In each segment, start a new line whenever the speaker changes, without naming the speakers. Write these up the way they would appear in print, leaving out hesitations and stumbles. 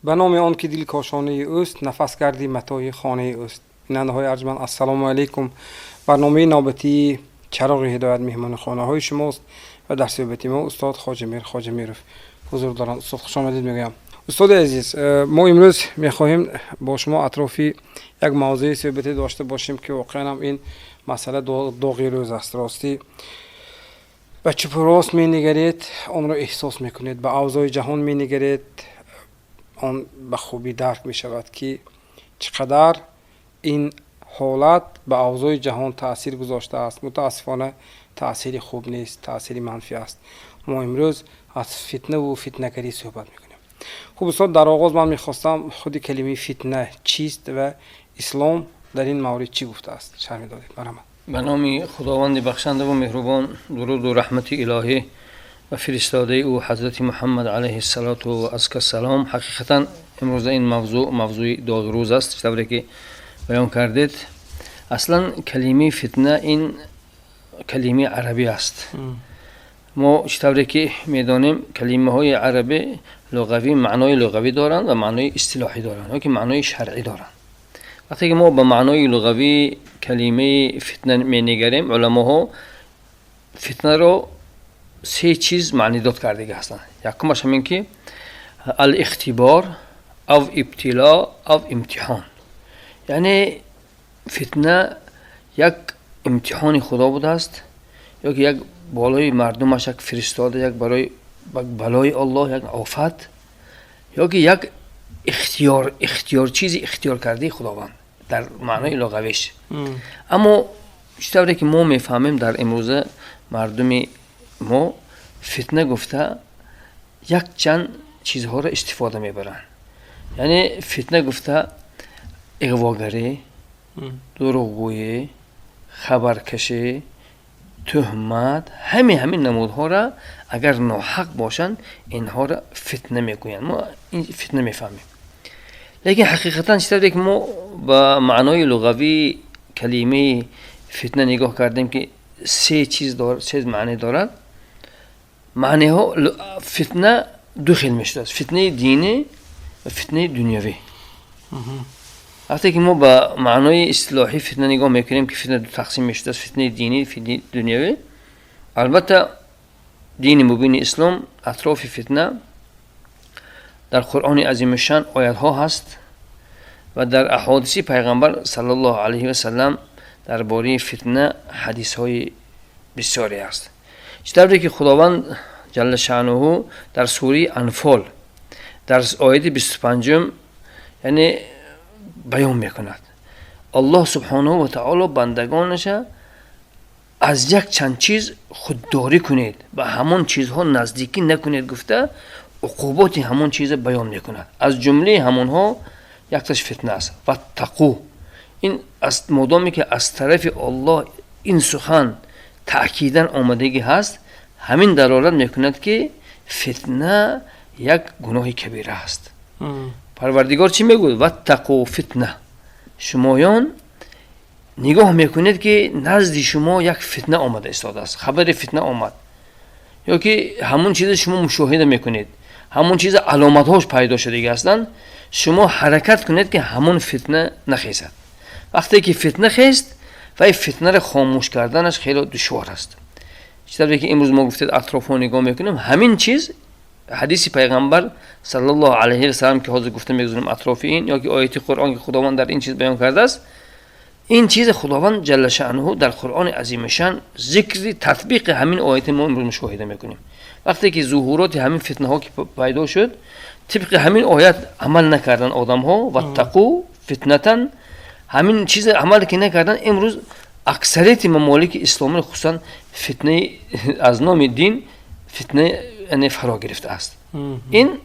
Ба номи он ки дил кошонаи ӯст, нафасгарди матои хонаи ӯст. Бинандаҳои арҷманд, ассалому алайкум. Барномаи навбатии «Чароғи ҳидоят» меҳмони хонаҳои шумост ва дар суҳбати мо устод Хоҷамир Хоҷамиров ҳузур доранд. Устод, хушомадид мегӯям. Устоди азиз, мо имрӯз мехоҳем бо шумо атрофи як мавзӯи суҳбате дошта бошем, ки воқеан ҳам ин масъала доғи рӯз аст. Ростӣ, ба чупу рост менигаред, онро эҳсос мекунед, ба авзои ҷаҳон менигаред, он ба хубӣ дарк мешавад, ки чӣ қадар ин ҳолат ба авзои ҷаҳон таъсир гузоштааст. Мутаассифона, таъсири хуб нест, таъсири манфӣ аст. Мо имрӯз аз фитнаву фитнагарӣ суҳбат мекунем. Хуб, устод, дар оғоз ман мехостам худи калимаи фитна чист ва ислом дар ин маврид чӣ гуфтааст, шарҳ медодед. Марҳамат.
Ба номи Худованди бахшандаву меҳрубон, дуруду раҳмати илоҳӣ ба фиристодаи ӯ, ҳазрати Муҳаммад алайҳиссалоту ва азкассалом. Ҳақиқатан, имрӯза ин мавзӯъ мавзӯи доғирӯз аст. Тавре ки баён кардед, аслан калимаи фитна ин калимаи арабӣ аст. Мо чӣ тавре ки медонем, калимаҳои арабӣ луғавӣ маънои луғавӣ доранд ва маънои истилоҳӣ доранд ё ки маънои шаръӣ доранд. Вақте ки мо ба маънои луғавии калимаи фитна менигарем, уламоҳо фитнаро се чиз маънидод кардагӣ ҳастанд. Якумаш ҳамин ки алихтибор ав ибтило ав имтиҳон, яъне фитна як имтиҳони Худо будааст ё ки як болои мардумаш як фиристода, як барои балои Аллоҳ, як офат ё ки як ихтиёр, чизи ихтиёркардаи Худованд дар маънои луғавиш. Аммо чӣ тавре ки мо мефаҳмем, дар имрӯза мардуми мо фитна гуфта якчанд чизҳоро истифода мебаранд. Яъне фитна гуфта иғвогарӣ, дурӯғгӯӣ, хабаркашӣ, тӯҳмат, ҳамин намудҳоро, агар ноҳақ бошанд, инҳоро фитна мегӯянд. Мо ин фитна мефаҳмем. Лекин ҳақиқатан, чӣ тавре ки мо ба маънои луғавии калимаи фитна нигоҳ кардем, ки се чиз, се маъне дорад. Маъниҳо фитна ду хел мешудааст: фитнаи динӣ ва фитнаи дунявӣ. Вақте ки мо ба маънои истилоҳии фитна нигоҳ мекунем, ки фитна ду тақсим мешудааст: фитнаи динӣ, фитнаи дунявӣ. Албатта, дини мубини ислом атрофи фитна дар Қуръони азимушшан оятҳо ҳаст ва дар аҳодиси Пайғамбар саллаллоҳу алайҳи васалам дар бораи фитна ҳадисҳои бисёре ҳаст. Чӣ тавре ки Худованд ҷалла шаънуҳу дар сураи Анфол дар ояти 25-ум, яъне, баён мекунад: Аллоҳ субҳонаҳу ва таоло бандагонаша аз як чанд чиз худдорӣ кунед, ба ҳамон чизҳо наздикӣ накунед гуфта, уқуботи ҳамон чиза баён мекунад. Аз ҷумлаи ҳамонҳо якташ фитна аст. Ваттақу, ин модоме ки аз тарафи Оллоҳ ин сухан таъкидан омадагӣ ҳаст, ҳамин далолат мекунад, ки фитна як гуноҳи кабира аст. Парвардигор чӣ мегӯяд? Ваттақу фитна. Шумоён нигоҳ мекунед, ки назди шумо як фитна омада истодааст, хабари фитна омад ё ки ҳамон чиза шумо мушоҳида мекунед, ҳамон чиза аломатҳош пайдо шудагӣ ҳастанд, шумо ҳаракат кунед, ки ҳамон фитна нахезад. Вақте ки фитна хест, вай фитнаро хомӯш карданаш хеле душвор аст. Чӣ тавре ки имрӯз мо гуфтед, атрофҳо нигоҳ мекунем, ҳамин чиз ҳадиси Пайғамбар саллаллоҳу алайҳи васалам, ки ҳозир гуфта мегузорем атрофи ин, ё ки ояти Қуръон, ки Худованд дар ин чиз баён кардааст. Ин чизе Худованд ҷалла шаънуҳу дар Қуръони азимушшан зикри татбиқи ҳамин ояти мо имрӯз мушоҳида мекунем. Вақте ки зуҳуроти ҳамин фитнаҳо ки пайдо шуд, тибқи ҳамин оят амал накардан одамҳо, ваттақу фитнатан, ҳамин чизе амал ки накардан, имрӯз аксарияти мамолики исломӣ, хусусан фитнаи аз номи дин фитна, яъне, фаро гирифтааст. Ин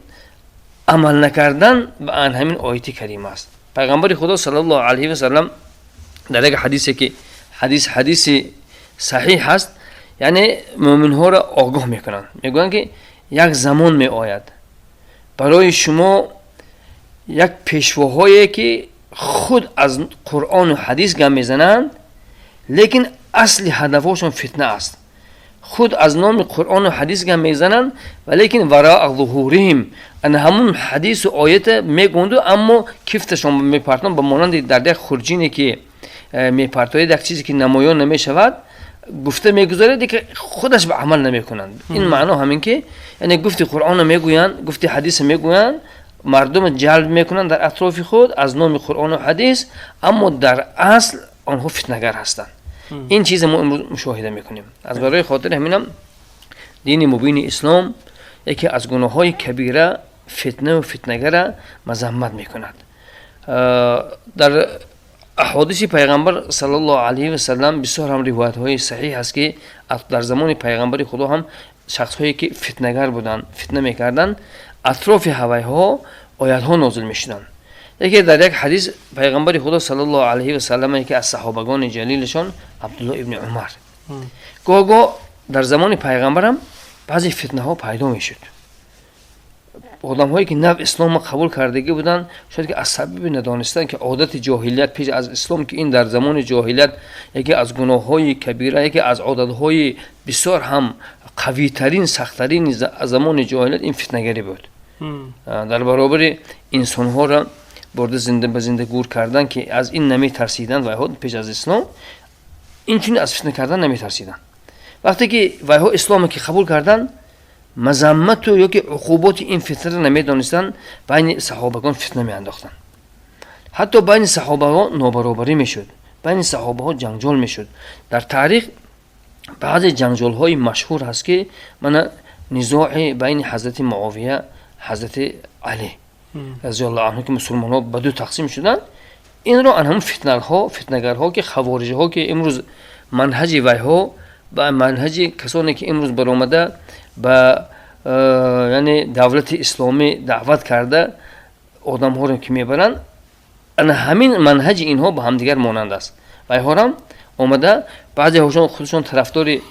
амал накардан ба ан ҳамин ояти карима аст. Пайғамбари Худо саллаллоҳу алайҳи васалам дар як ҳадисе, ки ҳадис ҳадиси саҳиҳ ҳаст, яъне, мӯминҳоро огоҳ мекунанд, мегӯянд, ки як замон меояд барои шумо, як пешвоҳое ки худ аз Қуръону ҳадис гап мезананд, лекин асли ҳадафҳошон фитна аст. Худ аз номи Қуръону ҳадис гап мезананд, валекин вароа зуҳуриҳим ана ҳамун ҳадису оята мегӯнду, аммо кифташон мепартонанд, ба монанди дар як хурҷине ки мепартояд, як чизе ки намоён намешавад, гуфта мегузорад, ки худаш ба амал намекунанд. Ин маъно ҳамин ки, яъне гуфти Қуръонро мегӯянд, гуфти ҳадиса мегӯянд, мардумро ҷалб мекунанд дар атрофи худ аз номи Қуръону ҳадис, аммо дар асл онҳо фитнагар ҳастанд. Ин чизе мо имрӯз мушоҳида мекунем. Аз барои хотири ҳаминам дини мубини ислом яке аз гуноҳҳои кабира, фитнаву фитнагара мазаммат мекунад. Дар аҳодиси пайғамбар саллаллоҳу алайҳи васалам бисёр ҳам ривоятҳои саҳиҳ ҳаст, ки дар замони пайғамбари Худо ҳам шахсҳое ки фитнагар буданд, фитна мекарданд, атрофи ҳавайҳо оятҳо нозил мешуданд. Яке дар як ҳадис пайғамбари Худо саллаллоҳу алайҳи васалам, яке аз саҳобагони ҷалилашон Абдулло ибни Умар, гоҳ-гоҳ дар замони пайғамбарам баъзе фитнаҳо пайдо мешуд. Одамҳое ки нав исломро қабул кардагӣ буданд, шояд ки аз сабаби надонистан, ки одати ҷоҳилият пеш аз ислом, ки ин дар замони ҷоҳилият яке аз гуноҳҳои кабира, яке аз одатҳои бисёр ҳам қавитарин, сахттарини замони ҷоҳилият ин фитнагарӣ буд. Дар баробари инсонҳоро бурда зинда ба зинда гур кардан, ки аз ин наметарсиданд вайҳо пеш аз ислом, инчунин аз фитна кардан наметарсиданд. Вақте ки вайҳо исломе ки қабул карданд, мазаммату ёки уқуботи ин фитнаро намедонистанд, байни саҳобагон фитна меандохтанд. Ҳатто байни саҳобаҳо нобаробарӣ мешуд, байни саҳобаҳо ҷанҷол мешуд. Дар таърих баъзе ҷанҷолҳои машҳур ҳаст, ки мана низои байни ҳазрати Муовия, ҳазрати Алӣ разиаллоҳу анҳу, ки мусулмонҳо ба ду тақсим шуданд. Инро ан ҳамун фитнаҳо, фитнагарҳо, ки хавориҷҳо, ки имрӯз манҳаҷи вайҳо ба манҳаҷи касоне ки имрӯз баромада ба яъне давлати исломӣ даъват карда одамҳоро ки мебаранд, ана ҳамин манҳаҷи инҳо ба ҳамдигар монанд аст. Вайҳорам омада, баъзеҳошон худашон тарафдори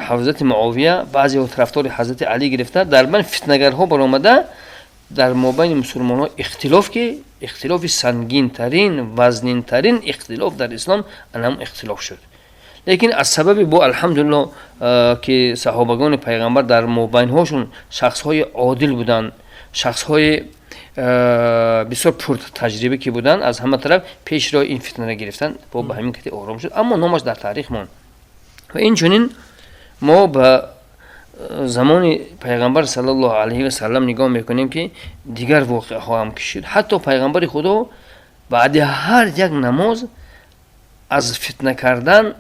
ҳазрати Муовия, баъзеҳо тарафдори ҳазрати Алӣ гирифта, дар байн фитнагарҳо баромада, дар мобайни мусулмонҳо ихтилоф, ки ихтилофи сангинтарин, вазнинтарин ихтилоф дар ислом анам ихтилоф шуд. Лекин аз сабаби бо алҳамдулилло, ки саҳобагони пайғамбар дар мобайнҳошон шахсҳои одил буданд, шахсҳои бисёр пуртаҷриба ки буданд, аз ҳама тараф пеши роҳи ин фитнаро гирифтанд, бо ба ҳамин кати ором шуд, аммо номаш дар таърих монд. Ва инчунин мо ба замони пайғамбар саллаллоҳу алайҳи васалам нигоҳ мекунем, ки дигар воқеаҳо ҳам ки шуд. Ҳатто пайғамбари Худо баъди ҳар як намоз аз фитна кардан,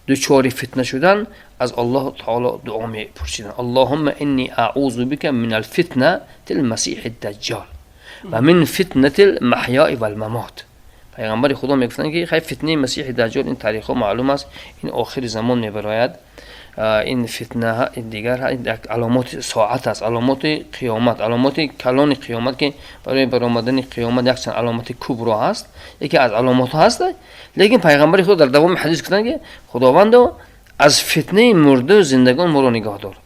дучори фитна шудан, аз Аллоҳу таоло дуо мепурсиданд: «Аллоҳумма инни аузу бика мин алфитнати лмасиҳи даҷҷол ва мин фитнати лмаҳёи валмамот». Пайғамбари Худо мегуфтанд, ки хай, фитнаи масиҳи даҷҷол, ин таърихҳо маълум аст, ин охири замон мебарояд. Ин фитна дигар як аломоти соат аст, аломоти қиёмат, аломоти калони қиёмат, ки барои баромадани қиёмат якчанд аломоти кубро ҳаст, яке аз аломотҳо ҳаст. Лекин пайғамбари Худо дар давоми ҳадис гуфтанд, ки худовандо, аз фитнаи мурду зиндагон моро нигаҳ дор.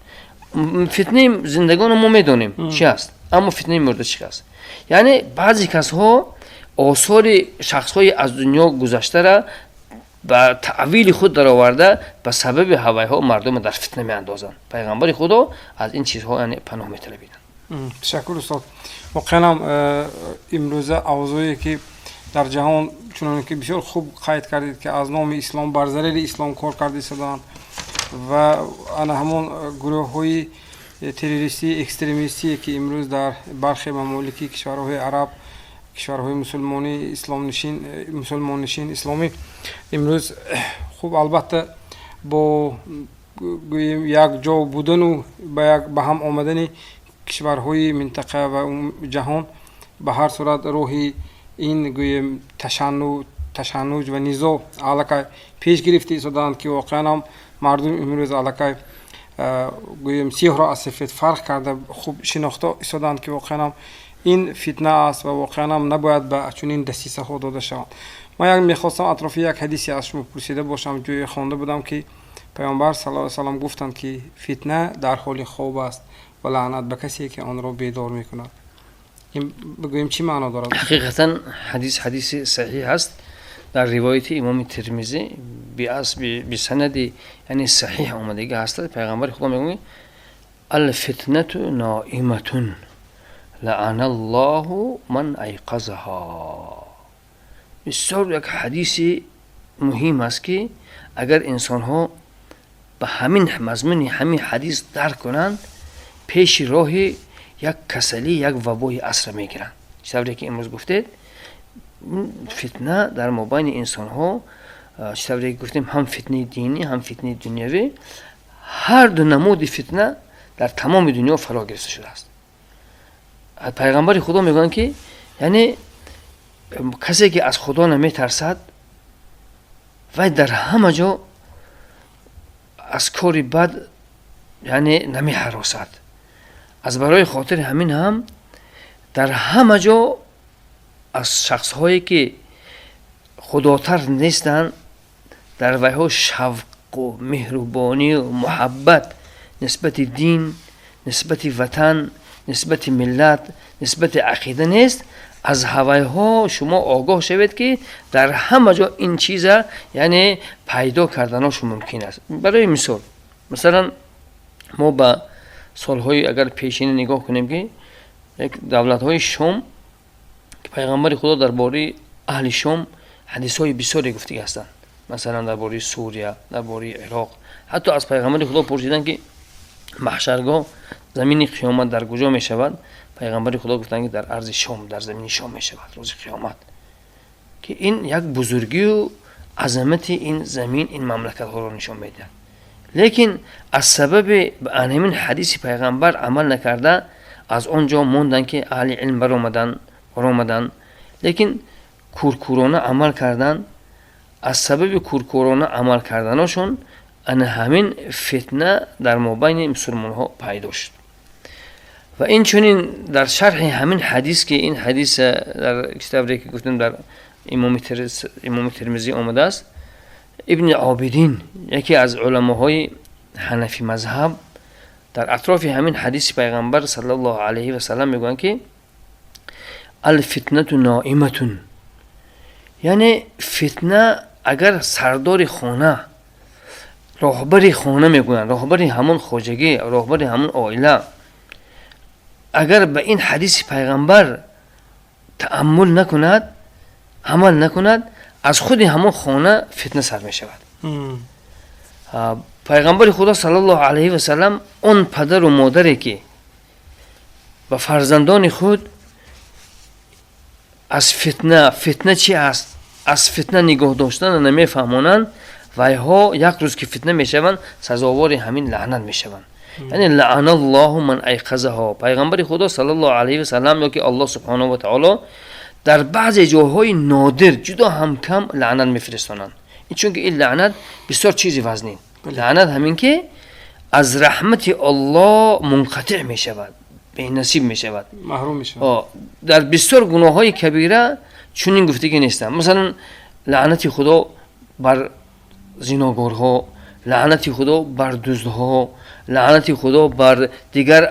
Фитнаи зиндагонро мо медонем чи аст, аммо фитнаи мурда чи аст? Яъне баъзе касҳо осори шахсҳои аз дунё гузаштара ба таъвили худ дароварда, ба сабаби ҳавайҳо мардумро дар фитна меандозанд. Пайғамбари Худо аз ин чизҳо яъне паноҳ металабиданд.
Ташаккур, устод. Воқеан ҳам имрӯза авзое ки дар ҷаҳон, чуноне ки бисёр хуб қайд кардед, ки аз номи ислом бар зарари ислом кор карда истодаанд ва ана ҳамон гурӯҳҳои террористӣ, экстремистие, ки имрӯз дар бархе мамолики кишварҳои араб, кишварҳои мусулмонӣ, исломнишин, мусулмоннишин, исломӣ имрӯз, хуб, албатта, бо гӯем якҷо будану ба як ба ҳам омадани кишварҳои минтақа ва ҷаҳон, ба ҳар сурат роҳи ин гӯем ташаннуҷ ва низоъ аллакай пеш гирифта истодаанд, ки воқеан ҳам мардум имрӯз аллакай гӯем сиёҳро аз сафед фарқ карда, хуб шинохта истодаанд, ки воқеан ҳам ин фитна аст ва воқеан ҳам набояд ба чунин дасисаҳо дода шаванд. Ман як мехостам атрофи як ҳадисе аз шумо пурсида бошам. Ҷое хонда будам, ки Паёмбар саллаллоҳу салам гуфтанд, ки фитна дар ҳоли хоб аст ва лаънат ба касе, ки онро бедор мекунад. Ин бигӯем чӣ маъно дорад?
Ҳақиқатан ҳадис ҳадиси саҳиҳ аст. Дар ривояти имоми Термизӣ бисанади, яъне саҳиҳ омадагӣ ҳастад, пайғамбари Худо мегӯяд: алфитнату ноиматун лаъаналлоҳу ман айқазаҳо. Бисёр як ҳадиси муҳим аст, ки агар инсонҳо ба ҳамин мазмуни ҳамин ҳадис дарк кунанд, пеши роҳи як касалӣ, як вабои асра мегиранд. Чӣ тавре ки имрӯз гуфтед, фитна дар мобайни инсонҳо, чӣ тавре ки гуфтем, ҳам фитнаи динӣ, ҳам фитнаи дунявӣ, ҳар ду намуди фитна дар тамоми дунё фаро гирифта шудааст. Пайғамбари Худо мегӯянд, ки яъне касе ки аз Худо наметарсад, вай дар ҳама ҷо аз кори бад, яъне, намеҳаросад. Аз барои хотири ҳамин ҳам дар ҳама ҷо аз шахсҳое ки худотар нестанд, дар вайҳо шавқу меҳрубонию муҳаббат нисбати дин, нисбати ватан, нисбати миллат, нисбати ақида нест. Аз ҳавайҳо шумо огоҳ шавед, ки дар ҳама ҷо ин чиза, яъне, пайдо карданош мумкин аст. Барои мисол, масалан, мо ба солҳои агар пешина нигоҳ кунем, ки як давлатҳои Шом, ки пайғамбари Худо дар бораи аҳли Шом ҳадисҳои бисёре гуфтагӣ ҳастанд, масалан, дар бораи Сурия, дар бораи Ироқ. Ҳатто аз пайғамбари Худо пурсиданд, ки маҳшаргоҳ, замини қиёмат дар куҷо мешавад? Пайғамбари Худо гуфтанд, ки дар арзи Шом, дар замини Шом мешавад рӯзи қиёмат, ки ин як бузургию азамати ин замин, ин мамлакатҳоро нишон медиҳад. Лекин аз сабаби ба ҳамин ҳадиси пайғамбар амал накарда, аз он ҷо монданд, ки аҳли илм баромаданд, лекин куркурона амал карданд. Аз сабаби куркурона амал карданашон ана ҳамин фитна дар мобайни мусулмонҳо пайдо шуд. Ва инчунин дар шарҳи ҳамин ҳадис, ки ин ҳадис дар китобе ки гуфтем, дар имоми Термизӣ омадааст, Ибни Обидин, яке аз уламоҳои ҳанафӣ мазҳаб, дар атрофи ҳамин ҳадиси пайғамбар саллаллоҳу алайҳи васалам мегӯянд, ки алфитнату ноиматун, яъне фитна агар сардори хона, роҳбари хона мегӯянд, роҳбари ҳамон хоҷагӣ, роҳбари ҳамон оила агар ба ин ҳадиси пайғамбар тааммул накунад, амал накунад, аз худи ҳамон хона фитна сар мешавад. Пайғамбари Худо саллаллоҳу алайҳи васалам он падару модаре ки ба фарзандони худ аз фитна, фитна чи аст, аз фитна нигоҳ доштана намефаҳмонанд, вайҳо як рӯз ки фитна мешаванд, сазовори ҳамин лаънат мешаванд, яъне лааналлоҳу ман айқазаҳо. Пайғамбари Худо саллаллоҳу алайҳи васалам ё ки Аллоҳ субҳонаҳу ва таоло дар баъзе ҷойҳои нодир, ҷудо ҳам кам лаънат мефиристонанд, чунки ин лаънат бисёр чизи вазнин. Лаънат ҳамин ки аз раҳмати Оллоҳ мунқатиъ мешавад, бенасиб мешавад.
Маҳрум мешавад.
Дар бисёр гуноҳҳои кабира чунин гуфтагӣ нестанд. Масалан, лаънати Худо бар зиногорҳо, лаънати Худо бар дуздҳо, лаънати Худо бар дигар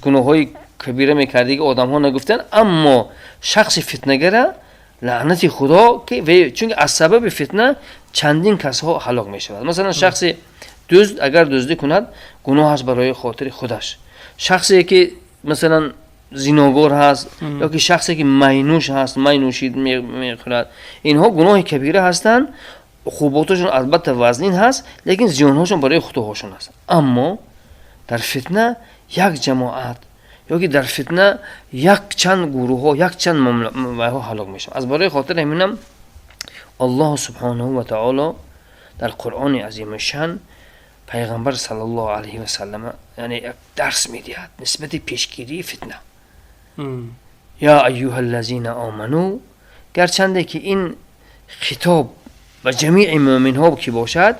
гуноҳҳои кабира мекардиги одамҳо нагуфтанд. Аммо шахси фитнагара лаънати Худо, ки чунки аз сабаби фитна чандин касҳо ҳалок мешавад. Масалан, шахси дузд агар дуздӣ кунад, гуноҳаш барои хотири худаш. Шахсе ки, масалан, зиногор ҳаст ё ки шахсе ки майнӯш ҳаст, май нӯшид мехӯрад, инҳо гуноҳи кабира ҳастанд. Уқуботашон албатта вазнин ҳаст, лекин зиёнҳошон барои худоҳошон аст. Аммо дар фитна як ҷамоат ё ки дар фитна як чанд гурӯҳҳо, як чанд мамлакатҳо ҳалок мешаванд. Аз барои хотири ҳаминам Аллоҳу субҳонаҳу ва таоло дар Қуръони азимушшан пайғамбар саллаллоҳу алайҳи васаллам, яъне, як дарс медиҳад нисбати пешгирии фитна. Я айюҳа оману, гарчанде ки ин хитоб ба ҷамии мӯъминҳо ки бошад,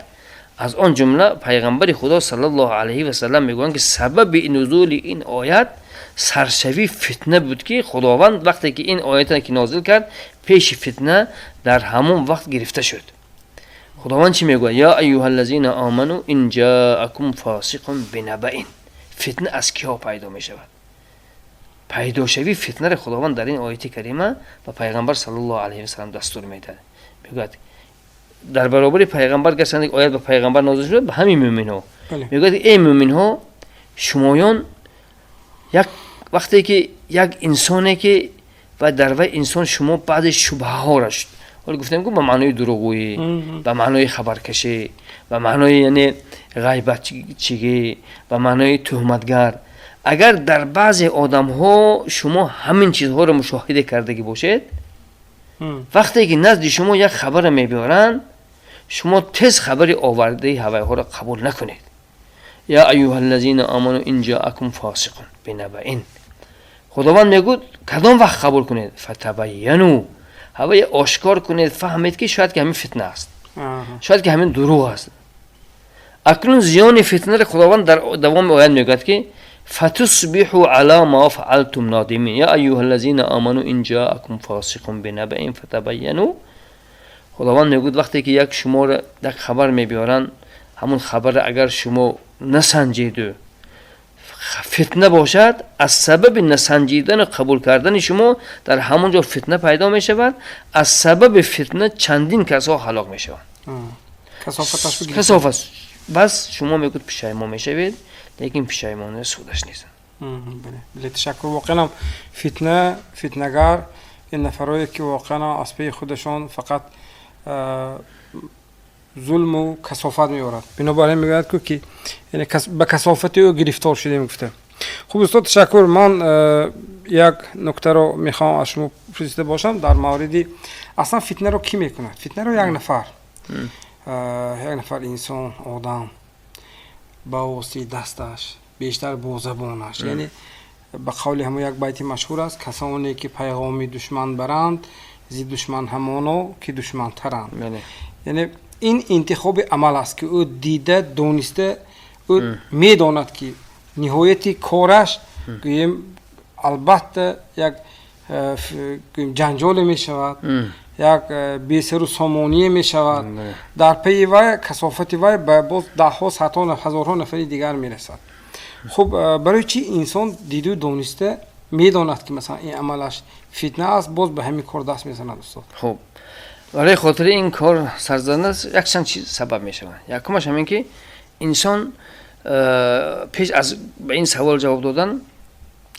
аз он ҷумла пайғамбари Худо саллаллоҳу алайҳи васалам мегӯянд, ки сабаби нузули ин оят саршавии фитна буд, ки Худованд вақте ки ин оята ки нозил кард, пеши фитна дар ҳамон вақт гирифта шуд. Худованд чӣ мегӯяд? Я айюҳа ллазина оману ин ҷаакум фосиқун бинабаин. Фитна аз киҳо пайдо мешавад? Пайдошавии фитнаро Худованд дар ин ояти карима ба пайғамбар саллаллоҳу алайҳи васалам дастур медиҳад. Мегӯяд, дар баробари пайғамбар, гарчанде оят ба пайғамбар нозил шуд, ба ҳамин мӯминҳо мегӯяд: эй мӯминҳо, шумоён як вақте ки як инсоне ки ва дар вай инсон шумо баъзе шубҳаҳоро, ҳоло гуфтем ку, ба маънои дурӯғгӯӣ, ба маънои хабаркашӣ, ба маънои, яъне, ғайбатчигӣ, ба маънои туҳматгар, агар дар баъзе одамҳо шумо ҳамин чизҳоро мушоҳида кардагӣ бошед, вақте ки назди шумо як хабара мебиёранд, шумо тез хабари овардаи ҳавайҳоро қабул накунед. Я аюҳа ллазина аману ин ҷаакум фосиқун бинабаин. Худованд мегӯд, кадом вақт қабул кунед? Фатабайяну, ҳавае ошкор кунед, фаҳмед, ки шояд ки ҳамин фитна аст, шояд ки ҳамин дурӯғ аст. Акнун зиёни фитнаро Худованд дар давоми оят мегӯяд, ки фатусбиҳу ала ма фаалтум надимин. Я аюҳа ллазина аману ин ҷаакум фосиқун бинабаин фатабайяну. Худованд мегӯяд, вақте ки як шуморо як хабар мебиёранд, ҳамун хабарро агар шумо насанҷеду фитна бошад, аз сабаби насанҷидану қабул кардани шумо дар ҳамон ҷо фитна пайдо мешавад. Аз сабаби фитна чандин касҳо ҳалок мешаванд. Касофат. Бас шумо, мегӯд, пушаймон мешавед, лекин пушаймонӣ судаш нест.
Ташаккур. Воқеан фитна, фитнагар ин нафарое ки воқеан аз пеи худашон фақат зулму касофат меорад. Бинобар ин мегӯяд ку, ки ба касофати ӯ гирифтор шудем, гуфта. Хуб, устод, ташаккур. Ман як нуктаро мехоҳам аз шумо пурсида бошам дар мавриди аслан фитнаро кӣ мекунад. Фитнаро як нафар инсон, одам ба воситаи дасташ, бештар бо забонаш, яъне ба қавли ҳамон як байти машҳур аст: касоне ки пайғоми душман баранд, зи душман ҳамоно ки душмантаранд. Яъне ин интихоби амал аст, ки ӯ дида дониста, ӯ медонад, ки ниҳояти кораш, гӯем, албатта як ҷанҷоле мешавад, як бесару сомоние мешавад. Дар пайи вай касофати вай ба боз даҳҳо, садҳо, ҳазорҳо нафари дигар мерасад. Хуб, барои чӣ инсон диду дониста медонад, ки масалан ин амалаш фитна аст, боз ба ҳамин кор даст мезанад, устод?
Хуб, барои хотири ин кор сар задан якчанд чиз сабаб мешавад. Якумаш ҳамин ки инсон пеш аз ба ин савол ҷавоб додан,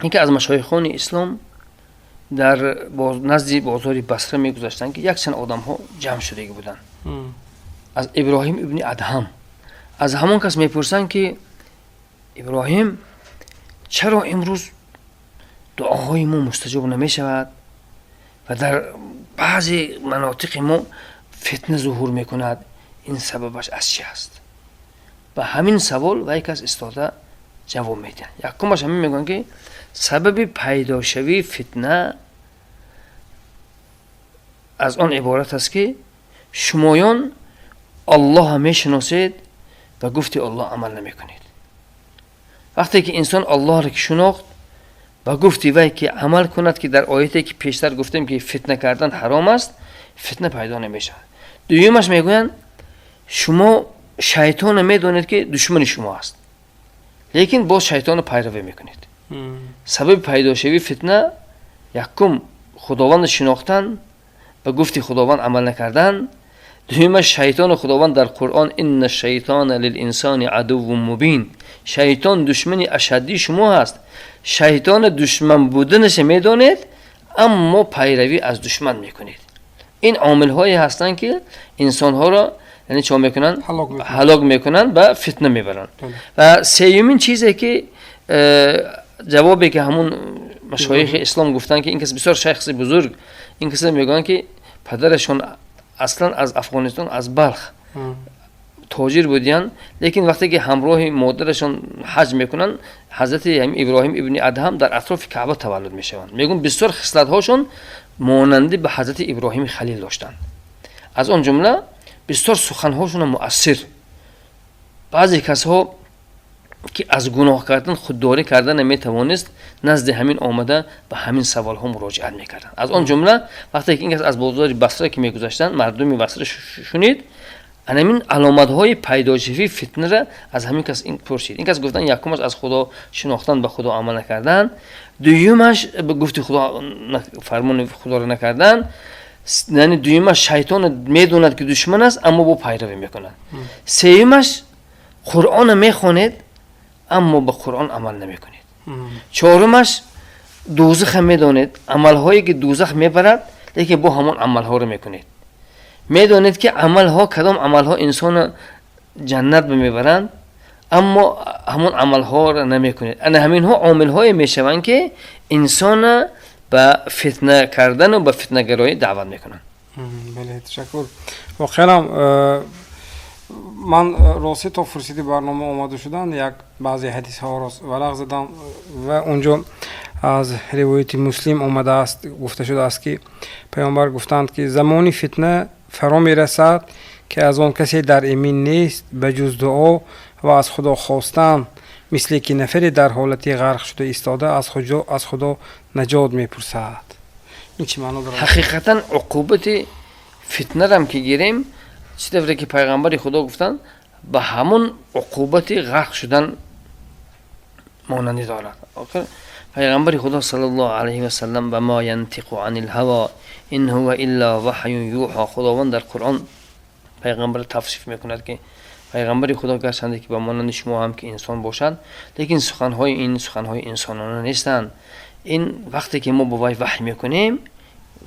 ин ки аз машоихони ислом дар назди бозори Басра мегузаштанд, ки якчанд одамҳо ҷамъ шудагӣ буданд. Аз Иброҳим ибни Адҳам, аз ҳамон кас мепурсанд, ки Иброҳим, чаро имрӯз дуоҳои мо мустаҷоб намешавад ва дар баъзе манотиқи мо фитна зуҳур мекунад? Ин сабабаш аз чи аст? Ба ҳамин савол вай кас истода ҷавоб медиҳанд. Якумаш ҳамин мегӯянд, ки сабаби пайдошавии фитна аз он иборат аст, ки шумоён Аллоҳа мешиносед ва гуфти Аллоҳ амал намекунед. Вақте ки инсон Аллоҳро ки шинохт, ба гуфти вай ки амал кунад, ки дар ояте ки пештар гуфтем, ки фитна кардан ҳаром аст, фитна пайдо намешавад. Дуюмаш мегӯянд, шумо шайтонро медонед, ки душмани шумо аст, лекин боз шайтонро пайравӣ мекунед. Сабаби пайдошавии фитна якум Худовандро шинохтан, ба гуфти Худованд амал накардан. Дуюмаш, шайтону Худованд дар Қуръон: инна шайтона лилинсони адуввун мубин, шайтон душмани ашаддии шумо ҳаст. Шайтона душман буданаша медонед, аммо пайравӣ аз душман мекунед. Ин омилҳое ҳастанд, ки инсонҳоро, яъне, чо мекунанд? Ҳалок мекунанд, ба фитна мебаранд. Ва сеюмин чизе ки ҷавобе ки ҳамун машоихи ислом гуфтанд, ки ин кас бисёр шахси бузург, ин каса мегӯянд, ки падарашон аслан аз Афғонистон, аз Балх, тоҷир будиянд, лекин вақте ки ҳамроҳи модарашон ҳаҷ мекунанд, ҳазрати Иброҳим ибни Адҳам дар атрофи Каъба таваллуд мешаванд. Мегӯн, бисёр хислатҳошон монанди ба ҳазрати Иброҳими Халил доштанд. Аз он ҷумла бисёр суханҳошона муассир. Баъзе касҳо ки аз гуноҳ кардан худдорӣ карда наметавонист, назди ҳамин омада ба ҳамин саволҳо муроҷиат мекарданд. Аз он ҷумла вақте ки ин кас аз бозори Басра ки мегузаштанд, мардуми Басра шунид, анамин аломатҳои пайдошавии фитнара аз ҳамин кас ин пурсид. Ин кас гуфтанд, якумаш аз Худо шинохтан, ба Худо амал накардан, дуюмаш гуфти Худо, фармони Худоро накардан. Яъне дуюмаш, шайтон медонад, ки душман аст, аммо бо пайравӣ мекунад. Сеюмаш, Қуръона мехонед, аммо ба Қуръон амал намекунед. Чорумаш, дӯзаха медонед, амалҳое ки дӯзах мебарад, лекин бо ҳамон амалҳоро мекунед. Медонед, ки амалҳо, кадом амалҳо инсона ҷаннат мебаранд, аммо ҳамон амалҳоро намекунед. Ана ҳаминҳо омилҳое мешаванд, ки инсона ба фитна кардану ба фитнагароӣ даъват мекунанд.
Бале, ташаккур. Воқеан, ман рости то фурсати барнома омода шудан як баъзе ҳадисҳоро варақ задам ва унҷо аз ривояти Муслим омадааст, гуфта шудааст, ки паёмбар гуфтанд, ки замони фитна фаро мерасад, ки аз он касе дар эмин нест, ба ҷуз дуо ва аз Худо хостан, мисле ки нафаре дар ҳолати ғарқ шуда истода аз Худо наҷот мепурсад. Ин чӣ маъно дорад?
Ҳақиқатан, уқубати фитнарам ки гирем, чӣ тавре ки пайғамбари Худо гуфтанд, ба ҳамон уқубати ғарқ шудан монандӣ дорад. Пайғамбари Худо саллаллоҳу алайҳи васалам ва ма янтиқу анил ҳаво ин ҳува илла ваҳюн юҳо. Худованд дар Қуръон пайғамбарро тавсиф мекунад, ки пайғамбари Худо гарчанде ки ба монанди шумо ҳам ки инсон бошад, лекин суханҳои ин суханҳои инсонона нестанд. Ин вақте ки мо ба вай ваҳй мекунем,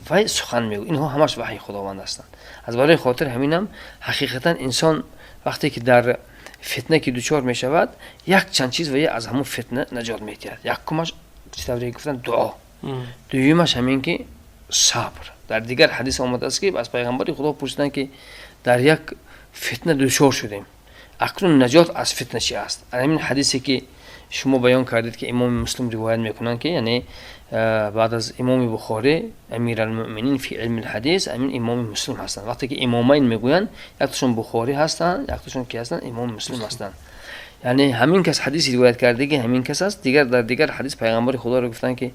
вай сухан мегӯ, инҳо ҳамаш ваҳйи Худованд ҳастанд. Аз барои хотир ҳаминам ҳақиқатан инсон вақте ки дар фитна ки дучор мешавад, як чанд чиз вая аз ҳамон фитна наҷот медиҳад. Якумаш, чӣ тавре гуфтанд, дуо. Дуюмаш ҳамин ки сабр. Дар дигар ҳадис омадааст, ки аз пайғамбари Худо пурсиданд, ки дар як фитна дучор шудем, акнун наҷот аз фитна чи аст? Ҳамин ҳадисе ки шумо баён кардед, ки имоми Муслим ривоят мекунанд, ки яъне баъд аз имоми Бухорӣ амиралмуъминин фи илми лҳадис амин имоми Муслим ҳастанд. Вақте ки имомайн мегӯянд, якташон Бухорӣ ҳастанд, якташон ки ҳастанд? Имоми Муслим ҳастанд. Яъне ҳамин кас ҳадиси ривоят кардагӣ ҳамин кас аст. Дигар дар дигар ҳадис пайғамбари Худоро гуфтанд, ки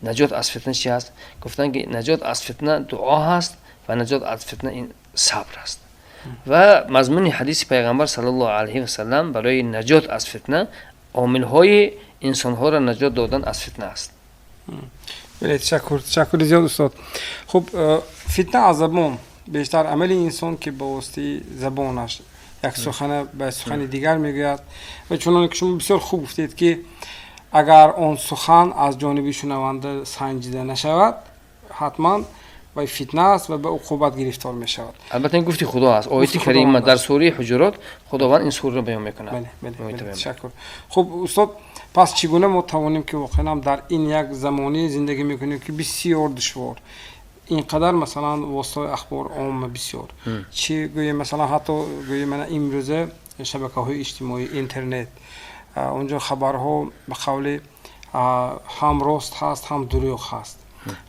наҷот аз фитна чи ҳаст? Гуфтанд, ки наҷот аз фитна дуо ҳаст ва наҷот аз фитна ин сабр аст. Ва мазмуни ҳадиси пайғамбар саллаллоҳу алайҳи васалам барои наҷот аз фитна, омилҳои инсонҳоро наҷот додан аз фитна аст.
Бале, ташаккур, ташаккури зиёд, устод. Хуб, фитна аз забон бештар амали инсон, ки ба воситаи забонаш як сухана ба сухани дигар мегӯяд. Ва чуноне ки шумо бисёр хуб гуфтед, ки агар он сухан аз ҷониби шунаванда санҷида нашавад, ҳатман вай фитна аст ва ба уқубат гирифтор мешавад.
Албатта, ин гуфти Худо аст, ояти карима дар сураи Ҳуҷурот Худованд ин сураро баён мекунад.
Ташаккур. Хуб, устод, пас чӣ гуна мо тавонем, ки воқеан дар ин як замоне зиндагӣ мекунем, ки бисёр душвор, ин қадар, масалан, воситаҳои ахбор омма бисёр, чӣ гӯем, масалан, ҳатто гӯем, мана имрӯза шабакаҳои иҷтимоӣ, интернет, онҷо хабарҳо ба қавли ҳам рост ҳаст, ҳам дурӯғ ҳаст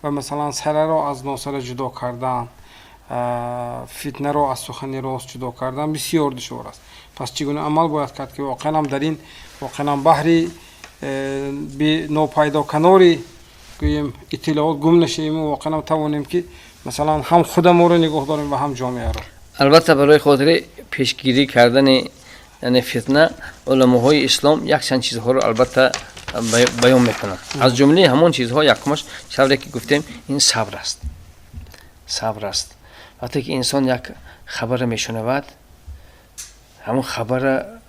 ва масалан сараро аз носара ҷудо кардан, фитнаро аз сухани рост ҷудо кардан бисёр душвор аст. Пас чӣ гуна амал бояд кард, ки воқеан дар ин воқеан баҳри нопайдо канори, гӯем, иттилоот гум нашавему воқеан тавонем, ки масалан ҳам худаморо нигоҳ дорем ва ҳам ҷомеаро?
Албатта, барои хотири пешгирӣ кардани, яъне фитна, уламоҳои ислом якчанд чизҳоро албатта баён мекунанд. Аз ҷумлаи ҳамон чизҳо якумаш, тавре ки гуфтем, ин сабр аст, сабр аст. Вақте ки инсон як хабара мешунавад, ҳамон хабара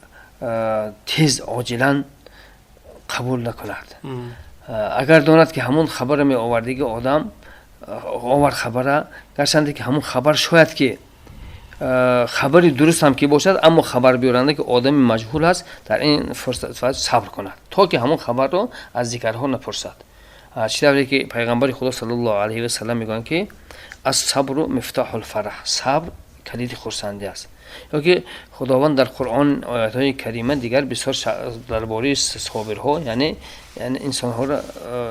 тез оҷилан қабул накунад. Агар донад, ки ҳамон хабара меовардиги одам овард хабара, гарчанде ки ҳамон хабар шояд ки хабари дуруст ҳам ки бошад, аммо хабар биёранда ки одами маҷҳул аст, дар ин фурсат сабр кунад, то ки ҳамон хабарро аз дигарҳо напурсад. Чӣ тавре ки пайғамбари Худо саллаллоҳу алайҳи васалам мегӯянд, ки ас-сабру мифтоҳул фараҳ, сабр калиди хурсандӣ аст. Ё ки Худованд дар Қуръон оятҳои карима дигар бисёр дар бораи собирҳо, яъне инсонҳоро,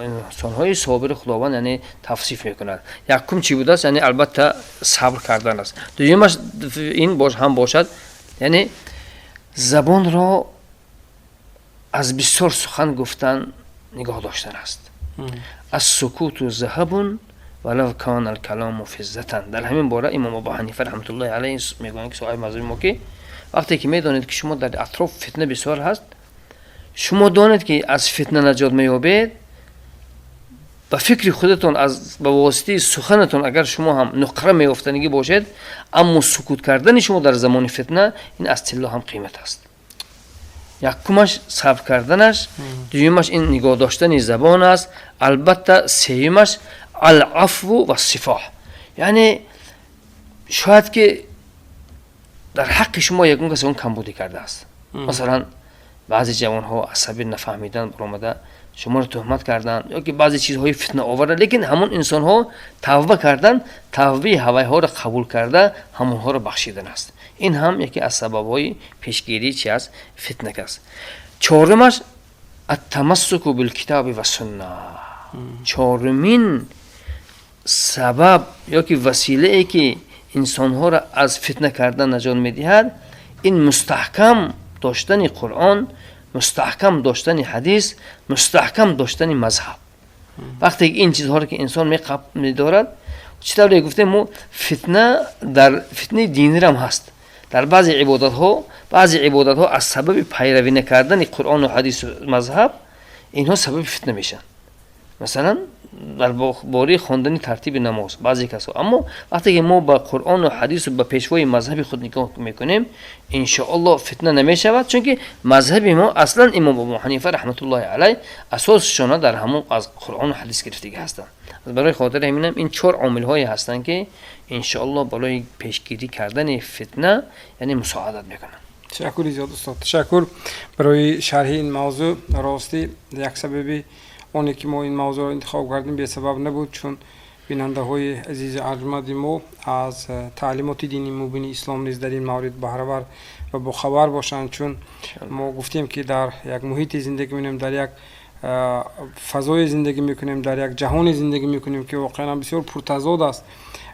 инсонҳои собири Худованд, яъне тавсиф мекунад. Якум чӣ будааст? Яъне албатта сабр кардан аст. Дуюмаш ин ҳам бошад, яъне забонро аз бисёр сухан гуфтан нигоҳ доштан аст. Ас-сукуту заҳабун валав кана алкалому физзатан. Дар ҳамин бора имом Абу Ҳанифа раҳматуллоҳи алайҳ мегӯянд, ки соҳиби мазҳаби мо, ки вақте ки медонед, ки шумо дар атроф фитна бисёр ҳаст, шумо донед, ки аз фитна наҷот меёбед. Ба фикри худатон, аз ба воситаи суханатон агар шумо ҳам нуқра меёфтанигӣ бошед, аммо сукут кардани шумо дар замони фитна ин аз тилло ҳам қимат аст. Якумаш сабр карданаш, дуюмаш ин нигоҳ доштани забон аст, албатта сеюмаш алафву вассифоҳ. Яъне шояд ки дар ҳаққи шумо ягон кас ягон камбудӣ кардааст. Масалан, баъзе ҷавонҳо асаби нафаҳмидан баромада шуморо туҳмат карданд ё ки баъзе чизҳои фитна оварда, лекин ҳамон инсонҳо тавба кардан, тавбаи ҳавайҳоро қабул карда, ҳамонҳоро бахшидан аст. Ин ҳам яке аз сабабҳои пешгирии чи аст? Фитнак аст. Чорумаш аттамассуку билкитоби ва сунна. Чорумин сабаб ё ки василае, ки инсонҳоро аз фитна кардан наҷот медиҳад, ин мустаҳкам доштани Қуръон, мустаҳкам доштани ҳадис, мустаҳкам доштани мазҳаб. Вақте ки ин чизҳоро ки инсон медорад, чӣ тавре гуфтем мо, фитна дар фитнаи динирам ҳаст. Дар баъзе ибодатҳо, баъзе ибодатҳо аз сабаби пайравӣ накардани Қуръону ҳадису мазҳаб инҳо сабаби фитна мешаванд. Масалан, дар бораи хондани тартиби намоз баъзе касо. Аммо вақте ки мо ба Қуръону ҳадису ба пешвои мазҳаби худ нигоҳ мекунем, иншоаллоҳ, фитна намешавад, чунки мазҳаби мо аслан имом Абу Ҳанифа раҳматуллоҳи алайҳ асосшона дар ҳамон аз Қуръону ҳадис гирифтагӣ ҳастанд. Барои хотири ҳаминам ин чор омилҳое ҳастанд, ки иншоаллоҳ барои пешгирӣ кардани фитна, яъне, мусоадат мекунанд.
Ташаккури зиёд, устод, ташаккур барои шарҳи ин мавзӯъ. Ростӣ, як сабаби оне ки мо ин мавзӯъро интихоб кардем, бесабаб набуд, чун бинандаҳои азизи арҷманди мо аз таълимоти дини мубини ислом низ дар ин маврид баҳравар ва бохабар бошанд, чун мо гуфтем, ки дар як муҳите зиндагӣ мекунем, дар як фазое зиндагӣ мекунем, дар як ҷаҳоне зиндагӣ мекунем, ки воқеан бисёр пуртазод аст.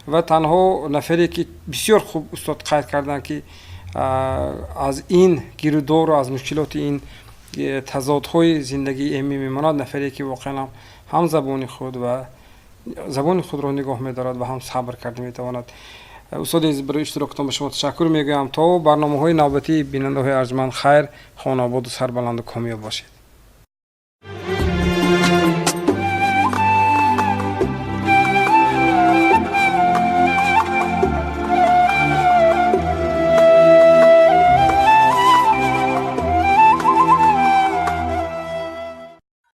Ва танҳо нафаре ки, бисёр хуб устод қайд карданд, ки аз ин гирудору аз мушкилоти ин тазодҳои зиндагӣ эмин мемонад, нафаре ки воқеан ҳам забони худ ва забони худро нигоҳ медорад ва ҳам сабр карда метавонад. Устоди азиз, барои иштирокатон ба шумо ташаккур мегӯям. То барномаҳои навбатӣ, бинандаҳои арҷманд, хайр, хонаободу сарбаланду комёб бошед.